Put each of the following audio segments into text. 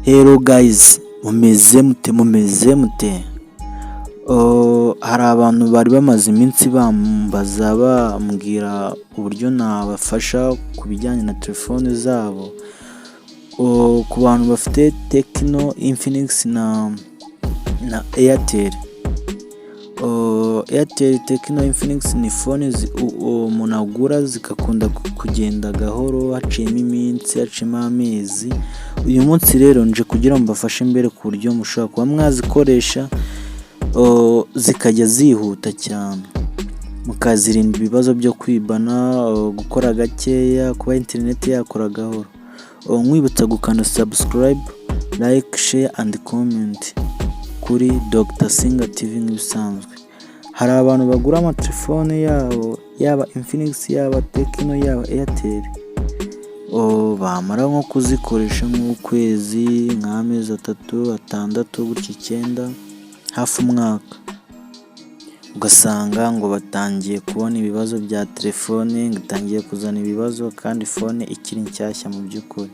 Hello guys, mumeze mute, mumeze mute? Hari abantu bari bamaze iminsi bambaza, bambwira uburyo nabafasha ku bijyanye na telefone zabo. Ku bantu bafite Tecno, Infinix na Airtel. Airtel, Tecno, Infinix ni phone umuntu agura zigakunda kugenda gahoro, haciyemo iminsi, haciyemo amezi. Uyu munsi rero nje kugira ngo mbafashe mbere ku buryo mushobora kuba mwazikoresha zikajya zihuta cyane, mukazirinda ibibazo byo kwibana, gukora gakeya, kuba interineti yakora gahoro. Nkwibutsa gukanda subscribe, like, share and comment kuri Dr Singa TV nk'ibisanzwe. Hari abantu bagura amatelefone yabo, yaba Infinix, yaba Tecno, yaba Airtel, bamara nko kuzikoresha nk'ukwezi, nk'amezi 3, 6 gutyo, 9, hafi umwaka, ugasanga ngo batangiye kubona ibibazo bya telefone, ngo itangiye kuzana ibibazo kandi phone ikiri nshyashya mu by'ukuri.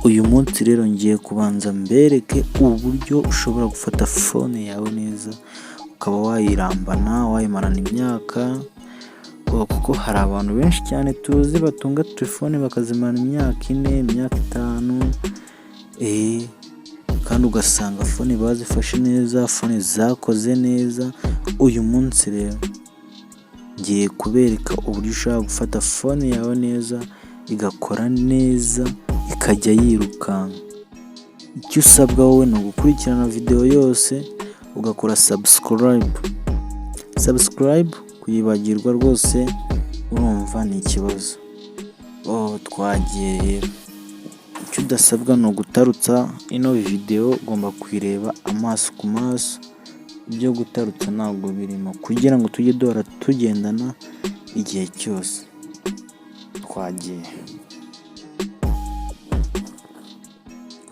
Uyu munsi rero ngiye kubanza mbereke uburyo ushobora gufata phone yawe neza, ukaba wayirambana, wayimarana imyaka, kuko hari abantu benshi cyane tuzi batunga telefone bakazimarana imyaka 4, imyaka 5, kandi ugasanga phone bazifashe neza, phone zakoze neza. Uyu munsi rero ngiye kubereka uburyo ushobora gufata phone yawe neza, igakora neza, ikajya yirukanka. Icyo usabwa wowe ni ugukurikirana videwo yose, ugakora subscribe. Subscribe kuyibagirwa rwose urumva ni ikibazo. Twagiye rero. Icyo udasabwa ni ugutarutsa ino videwo, ugomba kuyireba amaso ku maso, ibyo gutarutsa ntabwo birimo, kugira ngo tujye duhora tugendana igihe cyose. Twagiye.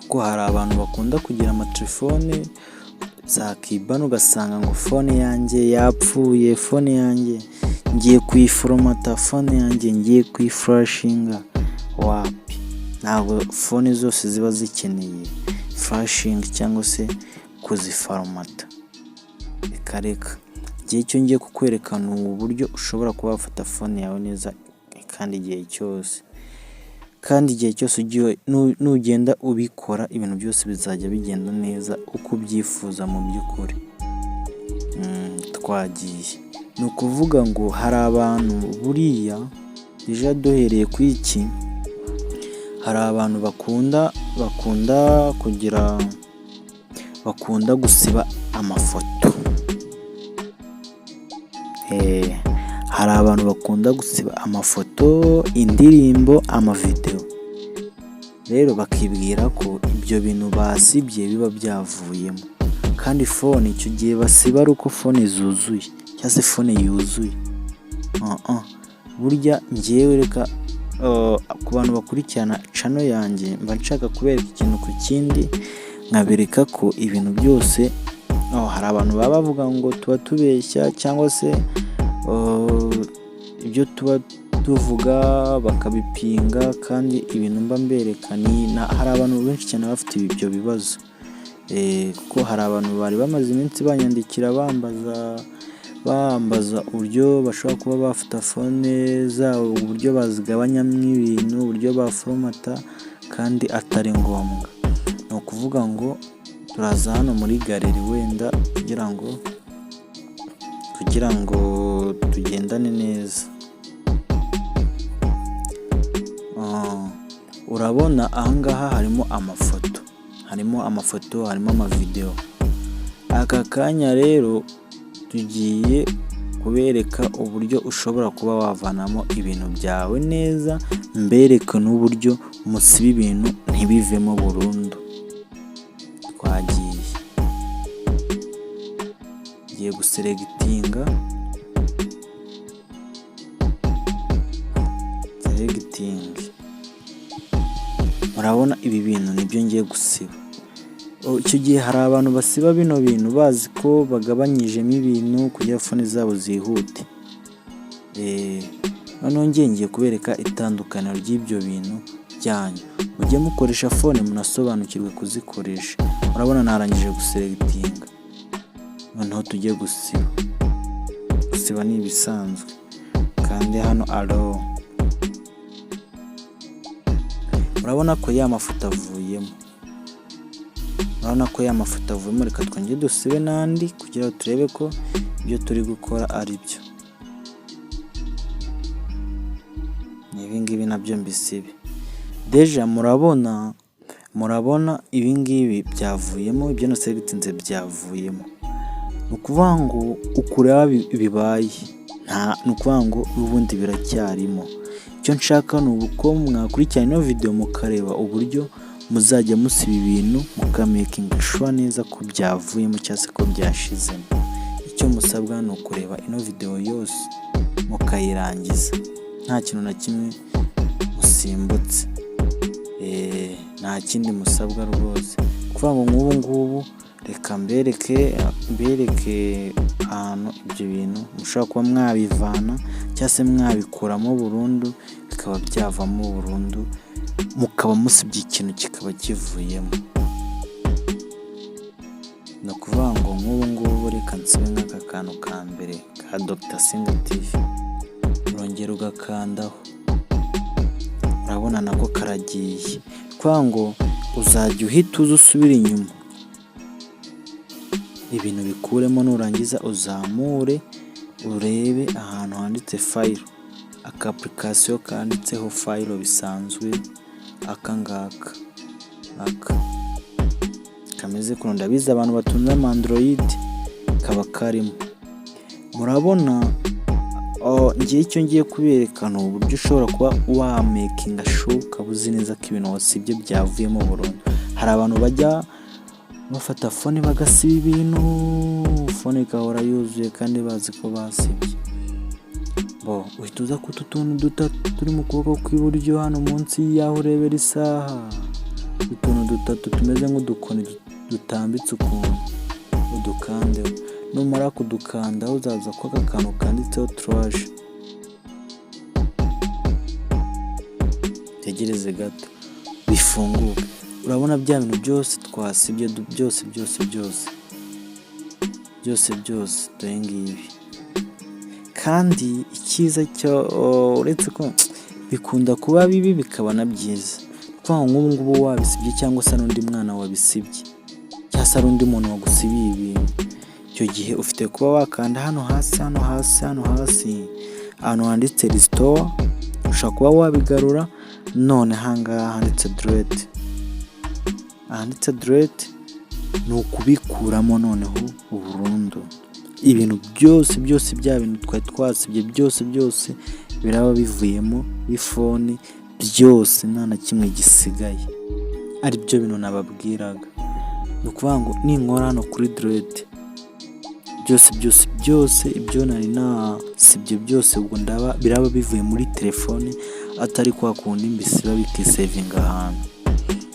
Kuko hari abantu bakunda kugira amatelefone zakibana, ugasanga ngo phone yanjye yapfuye, phone yanjye ngiye kuyiforomata, phone yanjye ngiye kuyiflashinga, wapi, ntabwo phone zose ziba zikeneye flashing cyangwa se kuziforomata, reka reka. Njyewe icyo ngiye kukwereka ni uburyo ushobora kuba wafata phone yawe neza kandi igihe cyose, kandi igihe cyose nugenda ubikora ibintu byose bizajya bigenda neza uko ubyifuza mu by'ukuri. Twagiye. Ni ukuvuga ngo hari abantu buriya déjà duhereye kuri iki, hari abantu bakunda kugira, bakunda gusiba amafoto. Hari abantu bakunda gusiba amafoto, indirimbo, amavidewo, rero bakibwira ko ibyo bintu basibye biba byavuyemo, kandi phone icyo gihe basiba ari uko phone zuzuye cyangwa se phone yuzuye. Burya njyewe reka ku bantu bakurikirana channel yanjye, mba nshaka kubereka ikintu ku kindi, nkabereka ko ibintu byose, hari abantu baba bavuga ngo tuba tubeshya cyangwa se ibyo tuba tuvuga bakabipinga, kandi ibintu mba mbereka hari abantu benshi cyane bafite ibyo bibazo, kuko hari abantu bari bamaze iminsi banyandikira bambaza uburyo bashobora kuba bafata phone zabo, uburyo bazigabanyamo ibintu, uburyo baforomata kandi atari ngombwa. Ni ukuvuga ngo turaza hano muri gallery wenda kugira ngo tugendane neza. Urabona ahangaha harimo amafoto, harimo amafoto, harimo amavidewo. Aka kanya rero tugiye kubereka uburyo ushobora kuba wavanamo ibintu byawe neza, mbereke n'uburyo musiba ibintu ntibivemo burundu. Twagiye. Ngiye guselectinga, selectinge. Murabona ibi bintu nibyo ngiye gusiba. Icyo gihe hari abantu basiba bino bintu bazi ko bagabanyijemo ibintu kugira phone zabo zihute. Noneho njye ngiye kubereka itandukaniro ry'ibyo bintu byanyu. Mujye mukoresha phone munasobanukirwe kuzikoresha. Murabona narangije guselectinga, noneho tujye gusiba. Gusiba ni ibisanzwe, kandi hano allow. Murabona ko ya mafoto avuyemo, urabona ko ya mafoto avuyemo. Reka twongere dusibe n'andi kugira ngo turebe ko ibyo turi gukora ari byo. Ni ibi ngibi nabyo mbisibe. Déjà murabona ibi ngibi byavuyemo, ibyo naselectinze byavuyemo. Ni ukuvuga ngo ukureba bibaye, ni ukuvuga ngo n'ubundi biracyarimo. Icyo nshaka ni uko mwakurikirana ino video mukareba uburyo muzajya musiba ibintu, mukamakinga sure neza ko byavuyemo cyangwa se ko byashizemo. Icyo musabwa ni ukureba ino video yose mukayirangiza nta kintu na kimwe musimbutse, nta kindi musabwa rwose. Ni ukuvuga ngo nk'ubu ngubu reka mbereke ahantu ibyo bintu mushobora kuba mwabivana cyangwa se mwabikuramo burundu, bikaba byavamo burundu, mukaba musibye ikintu kikaba kivuyemo. Ni ukuvuga ngo nk'ubu ngubu reka nsibe nk'aka kantu ka mbere ka Dr Singa TV, urongera ugakandaho, urabona nako karagiye. Ni ukuvuga ngo uzajya uhita uza usubire inyuma, ibintu bikuremo, nurangiza uzamure urebe ahantu handitse file, aka application kanditseho file bisanzwe, aka ngaka, aka kameze kuno. Ndabizi abantu batunze ama Android kaba karimo. Murabona ngewe icyo ngiye kubereka ni uburyo ushobora kuba wamakinga sure, ukaba uzi neza ko ibintu wasibye byavuyemo burundu. Hari abantu bajya bafata phone bagasiba ibintu, phone igahora yuzuye kandi bazi ko basibye. Bo uhita uza ku tuntu dutatu turi mu kuboko kw'iburyo hano munsi y'aho urebera isaha, utuntu dutatu tumeze nk'udukoni dutambitse ukuntu, udukandeho. Numara kudukandaho uzaza kuri aka kantu kanditseho trash, utegereze gato bifunguke. Urabona bya bintu byose twasibye byose byose byose byose byose, dore ngibi. Kandi icyiza cyo, uretse ko bikunda kuba bibi bikaba na byiza, ni ukuvuga ngo nk'ubu ngubu wabisibye cyangwa se n'undi mwana wabisibye cyangwa se ari undi muntu wagusibiye ibintu, icyo gihe ufite kuba wakanda hano hasi, hano hasi, hano hasi ahantu handitse restore, ushobora kuba wabigarura. None aha ngaha handitse delete, ahanditse delete ni ukubikuramo noneho burundu. Ibintu byose byose, bya bintu twari twasibye byose byose biraba bivuyemo iphone byose, nta na kimwe gisigaye. Ari byo bintu nababwiraga. Ni ukuvuga ngo ninkora hano kuri delete, byose byose byose ibyo nari nasibye byose ubwo ndaba biraba bivuye muri telefone, atari kwa kundi mbisiba bikisavinga ahantu.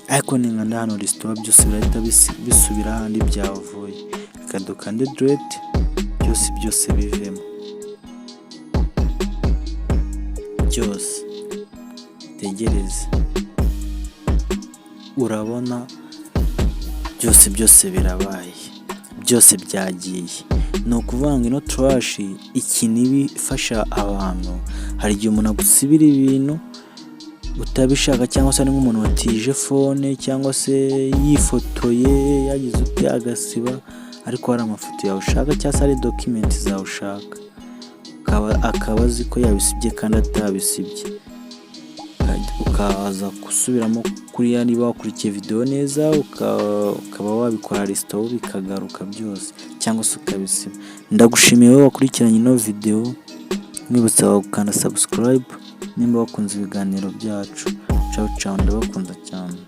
Ariko ninkanda hano restore byose birahita bisubira ahandi byavuye. Reka dukande delete byose byose bivemo byose, tegereze, urabona byose byose birabaye, byose byagiye. Ni ukuvuga ngo ino trash ikintu iba ifasha abantu, hari igihe umuntu agusibira ibintu utabishaka, cyangwa se ari nk'umuntu watije phone cyangwa se yifotoye yagize ute agasiba, ariko hari amafoto yawe ushaka cyangwa se ari document zawe ushaka, akaba azi ko yabisibye kandi atabisibye, ukaza gusubiramo kuriya niba wakurikiye video neza, ukaba wabikora restore bikagaruka byose cyangwa se ukabisiba. Ndagushimiye wowe wakurikiranye ino video, nkwibutsa gukanda subscribe nimba wakunze ibiganiro byacu. Cawu cawu, ndabakunda cyane.